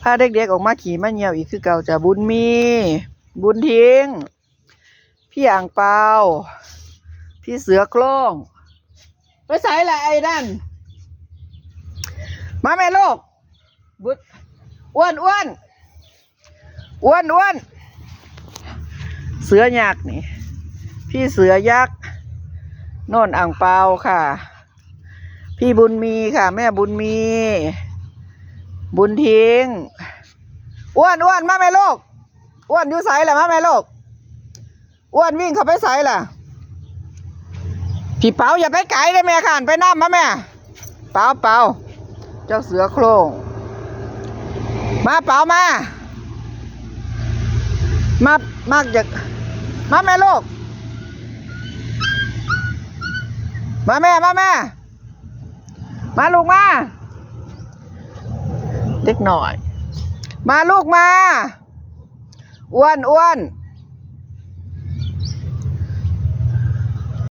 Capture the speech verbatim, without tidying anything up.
พาเด็กๆออกมาขี่มาเยี่ยวอีกคือเก่าจ้ะ บุญมี บุญทิ้ง พี่อ่างเปา พี่เสือโคร่ง ไปไสล่ะไอ้นั่น มาแม่ลูก บุด อ้วนอ้วน อ้วนอ้วน เสือยักษ์นี่ พี่เสือยักษ์ โน่นอ่างเปาค่ะ พี่บุญมีค่ะ แม่บุญมี บุญทิ้ง อ้วนอ้วน มาแม่ลูก อ้วนอยู่ไสล่ะ มาแม่ลูก อ้วนวิ่งเข้าไปไสล่ะ พี่เปาอย่าไปไกลเลยแม่ค่ะ ไปนำมาแม่ เปาเปา เจ้าเสือโคร่ง มาเปามา มา มาจาก มาแม่ลูก มาแม่ มาแม่ มาลูกมา เด็กหน่อย มาลูกมา อ้วนอ้วน